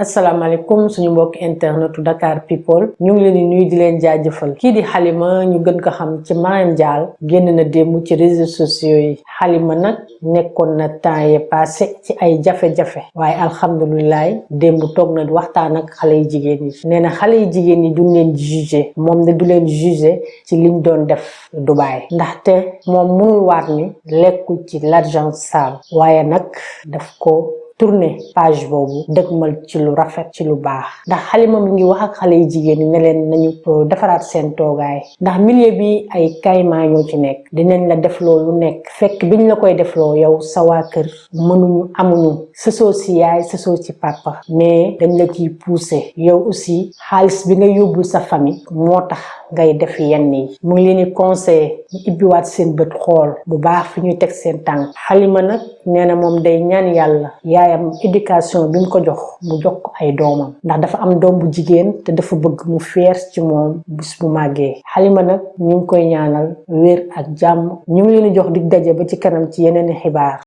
asalaamaaleykum suñu mbokk internetu Dakar People ñu ngi leen di nuyu di leen jaajëfal kii di Halima ñu gën ko xam ci Marème Dial génn na démb ci réseaux sociaux yi Halima nag nekkoon na temps yi passé ci ay jafe-jafe waaye alhamdulilah démb toog na waxtaan ak xale yu jigéen yi nee na xale yu jigéen yi duñ leen jugé moom de du leen jugé ci liñ doon def Dubaï ndaxte moom mënul waat ni lekkul ci l'argent sale waaye nag daf ko tourné page boobu dëgmal ci lu rafet ci lu baax ndax Halima mi ngi wax ak xale yi jigéen ñi ne leen nañu defaraat seen toogaay ndax milieu bi ay kaymaa ñoo ci nekk dinañ la defloo lu nekk fekk biñ la koy defloo yow sa waa kër mënuñu amuñu sësoo ci yaay sësoo ci papa mais dañ la ciy poussé yow aussi xaalis bi nga yóbbul sa famille moo tax ngay def yenn yi mu ngi leen di conseillé ñu ibbiwaat seen bët xool bu baax fi ñuy teg seen tànk Halima nag nee na moom day ñaan yàlla yaayam éducation bi mu ko jox mu jox ko ay doomam ndax dafa am doom bu jigéen te dafa bëgg mu fier ci moom bis bu màggee Halima nag ñu ngi koy ñaanal wér ak jàmm ñu ngi leen di jox dig daje ba ci kanam ci yeneen i xibaar